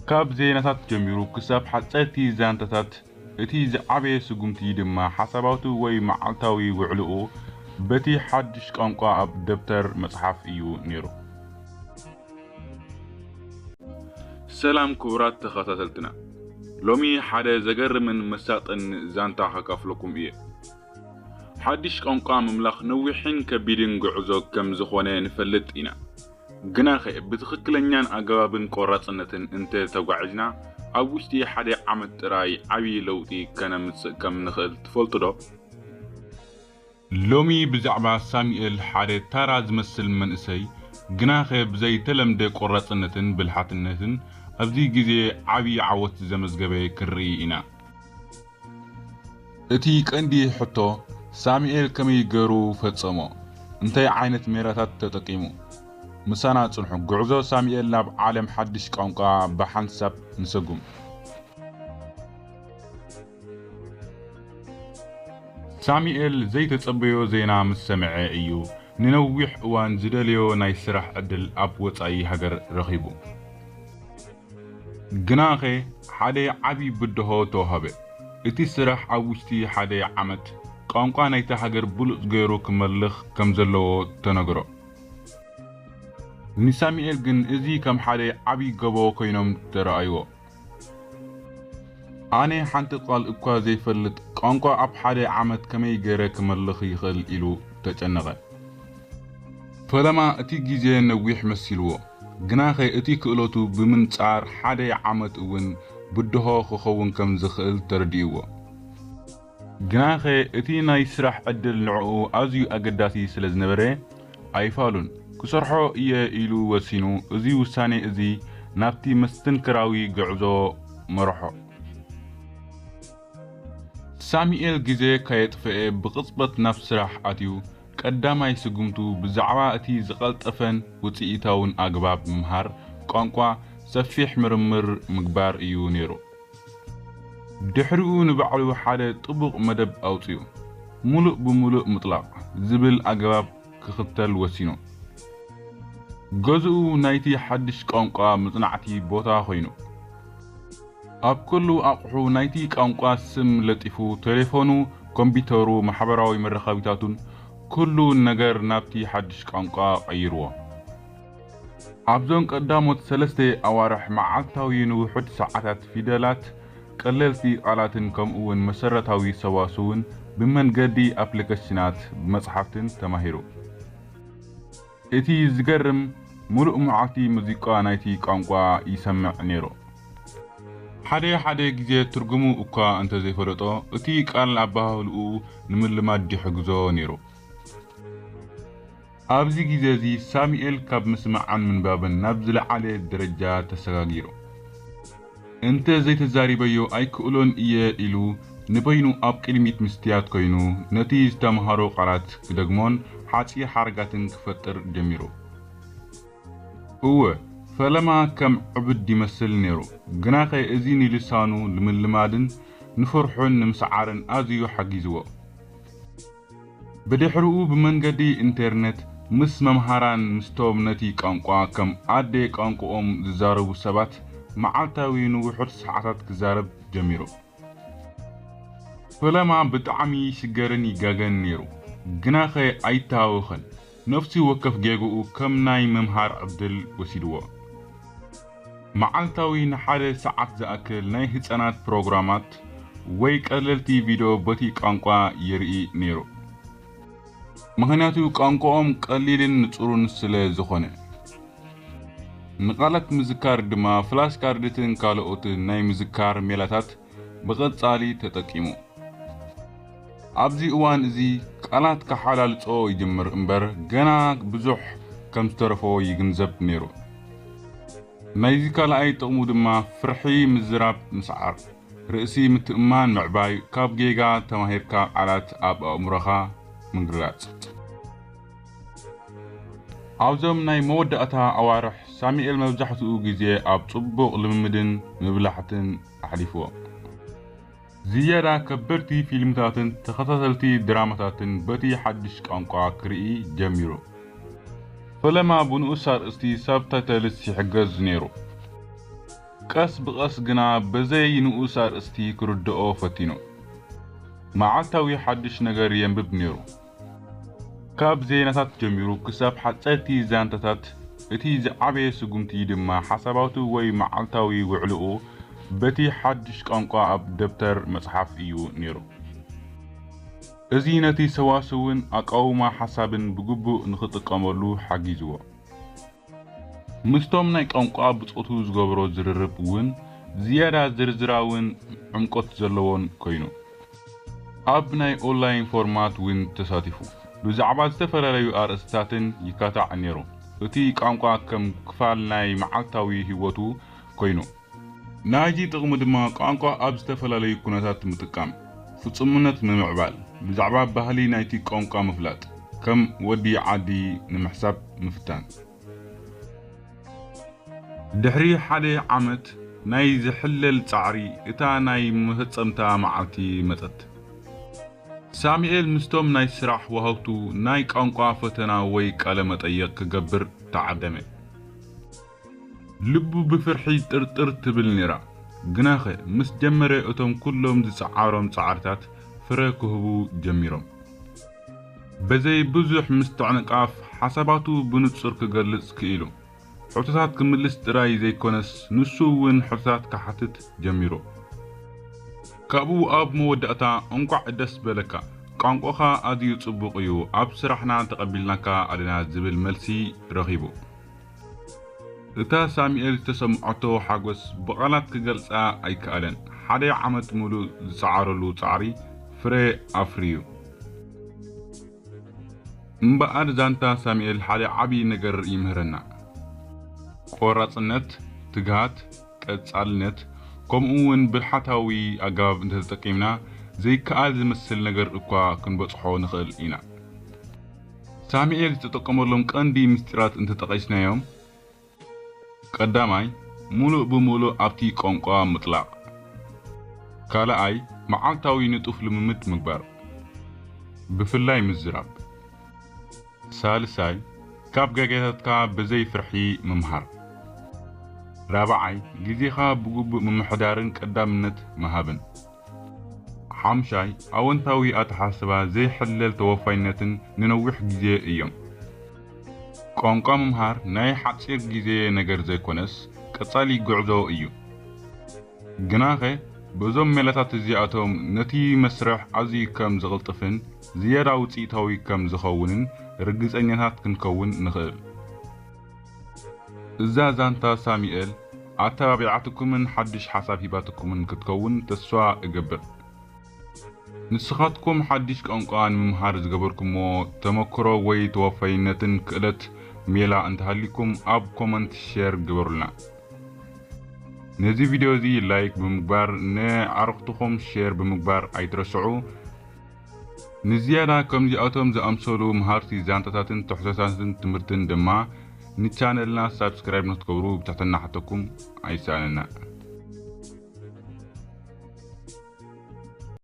ካብ ዜናታት ጀሚሩ ክሳብ ሓጸርቲ ዛንታታት፣ እቲ ዝዓበየ ስጉምቲ ድማ ሓሳባቱ ወይ መዓልታዊ ውዕልኡ በቲ ሓድሽ ቋንቋ ኣብ ደብተር መጽሓፍ እዩ ነይሩ። ሰላም ክቡራት ተኸታተልትና፣ ሎሚ ሓደ ዘገርምን መሳጥን ዛንታ ከካፍለኩም እየ። ሓድሽ ቋንቋ ምምላኽ ነዊሕን ከቢድን ጉዕዞ ከም ዝኾነ ንፈልጥ ኢና። ግናኸ ብትኽክለኛን ኣገባብን ቆራጽነትን እንተ ተጓዒዝና፣ ኣብ ውሽጢ ሓደ ዓመት ጥራይ ዓብዪ ለውጢ ከነምጽእ ከም ንኽእል ትፈልጡ ዶ? ሎሚ ብዛዕባ ሳሙኤል፣ ሓደ ታራ ዝመስል መንእሰይ፣ ግናኸ ብዘይተለምደ ቆራጽነትን ብልሓትነትን ኣብዚ ግዜ ዓብዪ ዓወት ዘመዝገበ ክንርኢ ኢና። እቲ ቀንዲ ሕቶ፣ ሳሙኤል ከመይ ገይሩ ፈጸሞ? እንታይ ዓይነት ሜላታት ተጠቂሙ? ምሳና ጽንሑ። ጉዕዞ ሳሙኤል ናብ ዓለም ሓድሽ ቋንቋ ብሓንሳብ ንሰጉም። ሳሙኤል ዘይተጸበዮ ዜና ምስ ሰምዐ እዩ ንነዊሕ እዋን ዝደለዮ ናይ ስራሕ ዕድል ኣብ ወጻኢ ሃገር ረኺቡ። ግናኸ ሓደ ዓቢ ብድሆ ተዋህበ። እቲ ስራሕ ኣብ ውሽጢ ሓደ ዓመት ቋንቋ ናይታ ሃገር ብሉጽ ገይሩ ክመልኽ ከም ዘለዎ ተነግሮ። ንሳሙኤል ግን እዚ ከም ሓደ ዓቢ ጎቦ ኮይኖም ተረኣይዎ። ኣነ ሓንቲ ቃል እኳ ዘይፈልጥ ቋንቋ ኣብ ሓደ ዓመት ከመይ ገይረ ክመልኽ ይኽእል ኢሉ ተጨነቐ። ፈለማ እቲ ግዜ ነዊሕ መሲልዎ፣ ግናኸ እቲ ክእለቱ ብምንጻር ሓደ ዓመት እውን ብድሆ ክኸውን ከም ዝኽእል ተረዲእዎ። ግናኸ እቲ ናይ ስራሕ ዕድል ንዕኡ ኣዝዩ ኣገዳሲ ስለ ዝነበረ ኣይፋሉን። ክሰርሖ እየ ኢሉ ወሲኑ፣ እዚ ውሳኔ እዚ ናብቲ መስተንክራዊ ጉዕዞ መርሖ። ሳሙኤል ግዜ ከየጥፈኤ ብቕጽበት ናብ ስራሕ ኣትዩ። ቀዳማይ ስጉምቱ ብዛዕባ እቲ ዝቐልጠፈን ውጽኢታውን ኣገባብ ምምሃር ቋንቋ ሰፊሕ ምርምር ምግባር እዩ ነይሩ። ድሕሪኡ ንባዕሉ ሓደ ጥቡቕ መደብ ኣውጺኡ፣ ምሉእ ብምሉእ ምጥላቕ ዝብል ኣገባብ ክኽተል ወሲኑ። ገዝኡ ናይቲ ሓድሽ ቋንቋ መጽናዕቲ ቦታ ኮይኑ፣ ኣብ ኩሉ ኣቕሑ ናይቲ ቋንቋ ስም ለጢፉ፣ ቴሌፎኑ፣ ኮምፒተሩ፣ ማሕበራዊ መራኸቢታቱን ኩሉ ነገር ናብቲ ሓድሽ ቋንቋ ቀይርዎ። ኣብዞን ቀዳሞት ሰለስተ ኣዋርሕ መዓልታዊ ንውሑድ ሰዓታት ፊደላት፣ ቀለልቲ ቃላትን ከምኡውን መሰረታዊ ሰዋስውን ብመንገዲ ኣፕሊኬሽናት ብመጽሓፍትን ተማሂሩ። እቲ ዝገርም፣ ምሉእ መዓልቲ ሙዚቃ ናይቲ ቋንቋ ይሰምዕ ነይሩ። ሓደ ሓደ ግዜ ትርጉሙ እኳ እንተዘይፈለጦ፣ እቲ ቃል ኣበሃህልኡ ንምልማድ ይሕግዞ ነይሩ። ኣብዚ ግዜ እዚ ሳሙኤል ካብ ምስማዕን ምንባብን ናብ ዝለዓለ ደረጃ ተሰጋጊሩ። እንተ ዘይተዛሪበዮ ኣይክእሎን እየ ኢሉ ንበይኑ ኣብ ቅድሚት ምስትያት ኮይኑ ነቲ ዝተምሃሮ ቃላት ክደግሞን ሓጺር ሓረጋትን ክፈጥር ጀሚሩ። እወ፣ ፈለማ ከም ዕብድ ይመስል ነይሩ፣ ግናኸ እዚ ንልሳኑ ንምልማድን ንፍርሑን ንምስዓርን ኣዝዩ ሓጊዝዎ። ብድሕሪኡ ብመንገዲ ኢንተርነት ምስ መምሃራን ምስቶም ነቲ ቋንቋ ከም ኣደ ቋንቋኦም ዝዛረቡ ሰባት መዓልታዊ ንውሑድ ሰዓታት ክዛረብ ጀሚሩ። ፈለማ ብጣዕሚ ይሽገርን ይጋገን ነይሩ፣ ግናኸ ኣይተሃወኸን። ነፍሲ ወከፍ ጌግኡ ከም ናይ ምምሃር ዕድል ወሲድዎ። መዓልታዊ ንሓደ ሰዓት ዝኣክል ናይ ህጻናት ፕሮግራማት ወይ ቀለልቲ ቪድዮ በቲ ቋንቋ ይርኢ ነይሩ። ምኽንያቱ ቋንቋኦም ቀሊልን ንጹርን ስለ ዝኾነ። ንቃላት ምዝካር ድማ ፍላሽ ካርድትን ካልኦትን ናይ ምዝካር ሜላታት ብቐጻሊ ተጠቂሙ። ኣብዚ እዋን እዚ ቃላት ክሓላልጾ ይጅምር እምበር ገና ብዙሕ ከም ዝተረፎ ይግንዘብ ነይሩ። ናይዚ ካልኣይ ጥቕሙ ድማ ፍርሒ ምዝራብ ምስዓር፣ ርእሲ ምትእምማን ምዕባይ፣ ካብ ጌጋ ተማሂርካ ቃላት ኣብ ኣእምሮኻ ምግላጽ። ኣብዞም ናይ መወዳእታ ኣዋርሕ ሳሙኤል መብዛሕትኡ ግዜ ኣብ ጽቡቕ ልምምድን ምብላሕትን ኣሕሊፍዎ። ዝያዳ ከበድቲ ፊልምታትን ተኸታተልቲ ድራማታትን በቲ ሓድሽ ቋንቋ ክርኢ ጀሚሩ። ፈለማ ብንኡስ ኣርእስቲ ሳብታይተልስ ይሕገዝ ነይሩ። ቀስ ብቐስ ግና በዘይ ንኡስ ኣርእስቲ ክርድኦ ፈቲኑ። መዓልታዊ ሓድሽ ነገር የንብብ ነይሩ። ካብ ዜናታት ጀሚሩ ክሳብ ሓጸርቲ ዛንታታት፣ እቲ ዝዓበየ ስጉምቲ ድማ ሓሳባቱ ወይ መዓልታዊ ውዕልኡ በቲ ሓድሽ ቋንቋ ኣብ ደብተር መጽሓፍ እዩ ነይሩ። እዚ ነቲ ሰዋስውን ኣቃውማ ሓሳብን ብግቡእ ንኽጥቀመሉ ሓጊዝዎ። ምስቶም ናይ ቋንቋ ብጾቱ ዝገብሮ ዝርርብ እውን ዝያዳ ዝርዝራውን ዕምቆት ዘለዎን ኮይኑ። ኣብ ናይ ኦንላይን ፎርማት እውን ተሳቲፉ፣ ብዛዕባ ዝተፈላለዩ ኣርእስታትን ይካታዕ ነይሩ። እቲ ቋንቋ ከም ክፋል ናይ መዓልታዊ ህይወቱ ኮይኑ። ናይዚ ጥቕሚ ድማ ቋንቋ ኣብ ዝተፈላለዩ ኩነታት ምጥቃም ፍጹምነት ንምምዕባል፣ ብዛዕባ ባህሊ ናይቲ ቋንቋ ምፍላጥ፣ ከም ወዲ ዓዲ ንምሕሳብ ምፍታን። ድሕሪ ሓደ ዓመት ናይ ዝሕለል ጻዕሪ፣ እታ ናይ መፈጸምታ መዓልቲ መጸት። ሳሙኤል ምስቶም ናይ ስራሕ ወሃብቱ ናይ ቋንቋ ፈተና ወይ ቃለ መጠይቕ ክገብር ተዓደመ። ልቡ ብፍርሒ ጥርጥር ትብል ነይራ። ግናኸ ምስ ጀመረ እቶም ኩሎም ዝጸዓሮም ጻዕርታት ፍረ ክህቡ ጀሚሮም። በዘይ ብዙሕ ምስትዕንቃፍ ሓሳባቱ ብንጹር ክገልጽ ክኢሉ። ሕቶታት ክምልስ ጥራይ ዘይኮነስ ንሱ እውን ሕቶታት ክሓትት ጀሚሩ። ካብኡ ኣብ መወዳእታ እንቋዕ ደስ በለካ፣ ቋንቋኻ ኣዝዩ ጽቡቕ እዩ፣ ኣብ ስራሕና ተቐቢልናካ ኣለና ዝብል መልሲ ረኺቡ። እታ ሳሙኤል ዝተሰምዐቶ ሓጎስ ብቓላት ክገልጻ ኣይከኣለን። ሓደ ዓመት ምሉእ ዝጸዓረሉ ጻዕሪ ፍረ ኣፍርዩ። እምበኣር ዛንታ ሳሙኤል ሓደ ዓቢ ነገር ይምህረና። ቆራጽነት፣ ትግሃት፣ ቀጻልነት፣ ከምኡ እውን ብልሓታዊ ኣገባብ እንተተጠቂምና ዘይከኣል ዝመስል ነገር እኳ ክንበጽሖ ንኽእል ኢና። ሳሙኤል ዝተጠቀመሎም ቀንዲ ምስጢራት እንተጠቒስናዮም፣ ቀዳማይ፣ ምሉእ ብምሉእ ኣብቲ ቋንቋ ምጥላቕ። ካልኣይ፣ መዓልታዊ ንጡፍ ልምምድ ምግባር፣ ብፍላይ ምዝራብ። ሳልሳይ፣ ካብ ጌጋታትካ ብዘይ ፍርሒ ምምሃር። ራብዓይ፣ ግዜኻ ብግቡእ ምምሕዳርን ቀዳምነት ምሃብን። ሓምሻይ፣ ኣወንታዊ ኣተሓሳስባ፣ ዘይሕለል ተወፋይነትን ንነዊሕ ግዜ እዮም። ቋንቋ ምምሃር ናይ ሓጺር ግዜ ነገር ዘይኮነስ፣ ቀጻሊ ጉዕዞ እዩ። ግናኸ፣ በዞም ሜላታት እዚኣቶም ነቲ መስርሕ ኣዝዩ ከም ዝቕልጥፍን ዝያዳ ውጽኢታዊ ከም ዝኸውንን ርግጸኛታት ክንከውን ንኽእል። እዛ ዛንታ ሳሙኤል ኣተባቢዓትኩምን ሓድሽ ሓሳብ ሂባትኩምን ክትከውን ተስፋ እገብር። ንስኻትኩም ሓድሽ ቋንቋ ንምምሃር ዝገበርኩሞ ተመክሮ ወይ ተወፋይነትን ክእለት ሜላ እንተሃሊኩም ኣብ ኮመንት ሼር ግበሩልና። ነዚ ቪድዮ እዚ ላይክ ብምግባር ንኣዕሩኽትኹም ሼር ብምግባር ኣይትረስዑ። ንዝያዳ ከምዚኣቶም ዝኣምሰሉ መሃርቲ ዛንታታትን ትሕዝቶታትን ትምህርትን ድማ ንቻነልና ሳብስክራይብ ንክትገብሩ ብትሕትና ሓተኩም ኣይሰኣነና።